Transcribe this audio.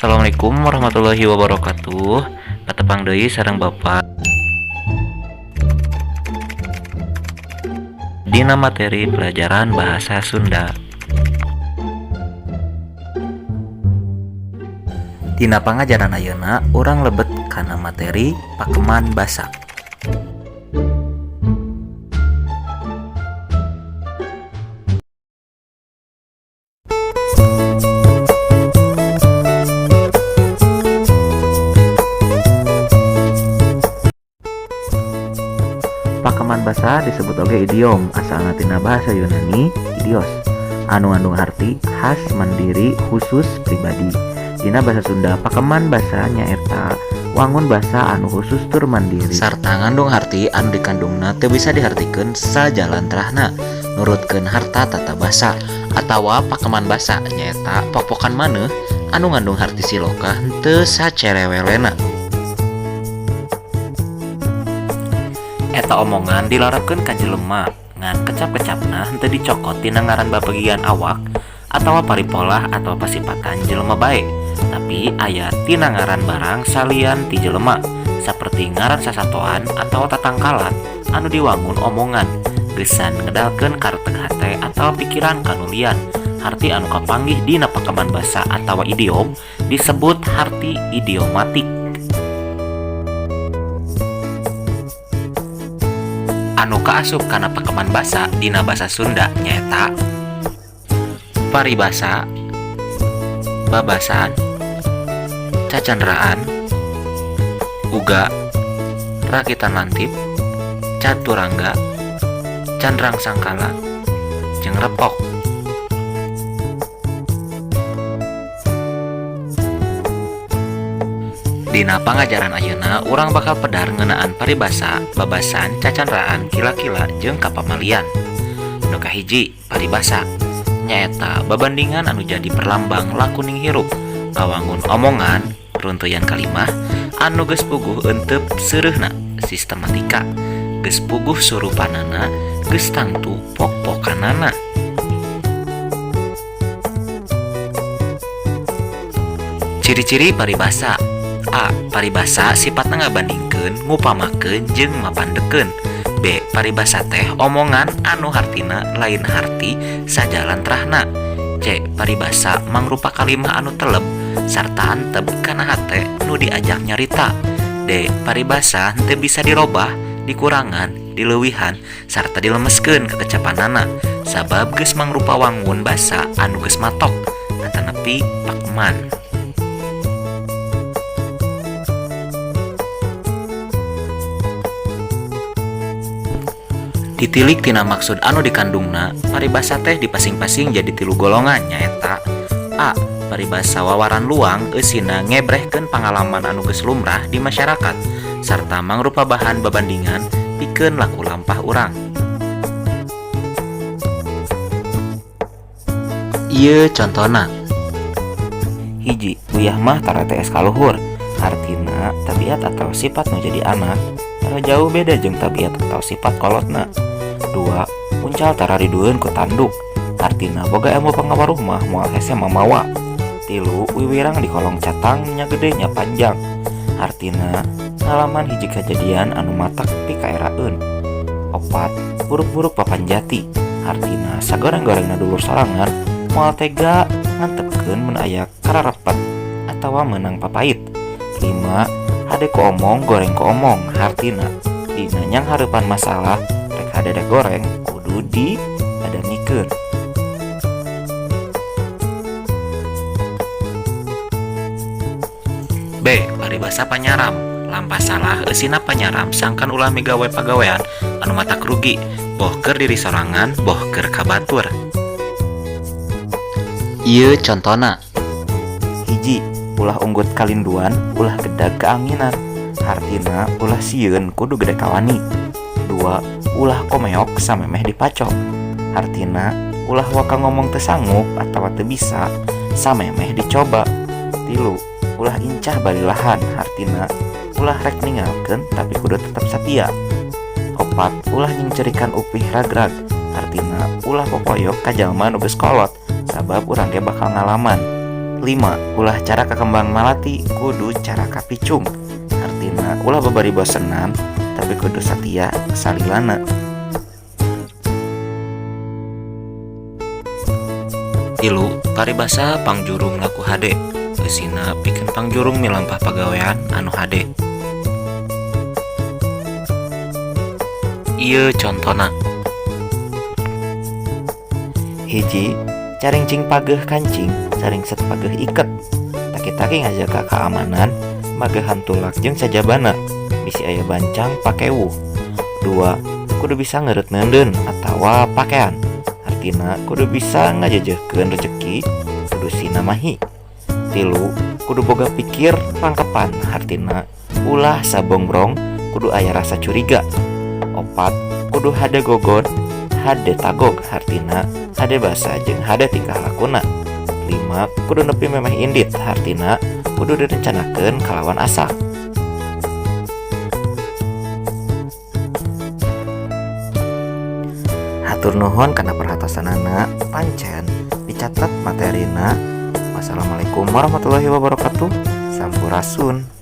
Assalamualaikum warahmatullahi wabarakatuh. Patepang deui sareng Bapak dina materi pelajaran bahasa Sunda. Dina pangajaran ayeuna urang lebet kana materi pakeman basa. Pakeman basa disebut oge idiom, asalna tina bahasa Yunani idios, anu ngandung harti khas, mandiri, khusus, pribadi. Dina basa Sunda pakeman basa nyaeta wangun basa anu khusus tur mandiri sarta ngandung harti anu dikandungna teu bisa dihartikeun sajalantrahna nurutkeun harta tata basa atawa pakeman basa nyaeta pokpokan maneuh anu ngandung harti siloka henteu sacerewelena. Eta omongan dilarapkeun ka jelema ngan kecap-kecapna henteu dicokot tina ngaran babagian awak atawa paripolah atawa pasipatan jelema bae, tapi aya tina ngaran barang salian ti jelema saperti ngaran sasatoan atawa tatangkalan anu diwangun omongan geusan ngedalkeun kareteg hate atawa pikiran kanulian. Harti anu kapanggih dina pakeman basa atawa idiom disebut harti idiomatik. Anu kaasup kana pakeman basa dina basa Sunda nyaeta paribasa, babasan, cacandraan, uga, rakitan lantip, caturangga, candrang sangkala, jeung repok. Dina pangajaran ayeuna urang bakal pedar ngeunaan paribasa, babasan, cacandraan, kila-kila jeung kapamalian. Nu kahiji, paribasa nyaeta babandingan anu jadi perlambang lakuning hirup, kawangun omongan, runtuyan kalimah anu geus puguh euteup seureuhna sistematika, geus puguh surupanana, geus tangtu pokpokanana. Ciri-ciri paribasa. A. Paribasa sifatna ngabandingkeun, ngupamakeun jeung mapandekeun. B. Paribasa teh omongan anu hartina lain harti sajalantrahna. C. Paribasa mangrupa kalimah anu teleb sarta antep kana hate nu diajak nyarita. D. Paribasa henteu bisa dirobah, dikurangan, dileuwihan sarta dilemeskeun kekecapanana sabab geus mangrupa wangun basa anu geus matok atanapi pakeman. Ditilik tina maksud anu dikandungna, paribasa teh dipasing-pasing jadi tilu golongan nyaeta A. Paribasa wawaran luang eusina ngebrehkeun pangalaman anu geus lumrah di masyarakat sarta mangrupa bahan babandingan pikeun laku lampah urang. Ieu contona. Hiji, uyah mah tara tees ka luhur, hartina tabiat atau sifat nu jadi anak tara jauh beda jeung tabiat atau sifat kolotna. 2, uncal tara ridueun ku tanduk, hartina boga ilmu pangawaruh mah moal hese mamawa. 3, wiwirang di kolong catang nya gede nya panjang, hartina ngalaman hiji kajadian anu matak pikaeraeun. 4, buruk-buruk papan jati, hartina sagoreng-gorengna dulur sorangan moal tega ngantepkeun mun aya kararepet atawa meunang papait. 5, hade ku omong goreng ku omong, hartina dina nyanghareupan masalah rek hade rek goreng kudu diadamikeun. B. Paribasa panyaram. Lampah salah eusina panyaram sangkan ulah migawe pagawean anu matak rugi, boh keur diri sorangan boh keur ka batur. Ieu contona. Hiji, ulah unggut kalinduan, ulah gedag keanginan, hartina ulah sieun kudu gede kawani. 2, ulah komeok samemeh dipacok, hartina ulah waka ngomong teu sanggup atawa teu bisa samemeh dicoba. 3, ulah incah balilahan, hartina ulah rek ninggalkeun tapi kudu tetep satia. 4, ulah nyingcerikan upih ragrag, hartina ulah popoyok ka jalma nu geus kolot sabab urang ge bakal ngalaman. 5. Ulah cara ka kembang malati, kudu cara ka picung, hartina ulah babari bosenan tapi kudu satia salilana. 3. Paribasa pangjurung laku hade, eusina pikeun pangjurung milampah pagawean anu hade. Ieu contona. 1. Carincing pageuh kancing, caringset pageuh iket. Taki-taki ngajaga kaamanan, magehan tulak jeung sajabana, bisi aya bancang pakewuh. 2. Kudu bisa ngeureut neundeun atawa pakean, hartina kudu bisa ngajejehkeun rejeki, kudu sinamahi. 3. Kudu boga pikir rangkepan, hartina ulah sabongbrong, kudu aya rasa curiga. 4. Kudu hade gogod, hade tagog, hartina hade basa jeung hade tingkah lakuna. 5. Kudu nepi memeh indit, hartina kudu direncanakeun kalawan asak. Hatur nuhun kana perhatosanana, pancen dicatet materina. Wassalamualaikum warahmatullahi wabarakatuh. Sampurasun.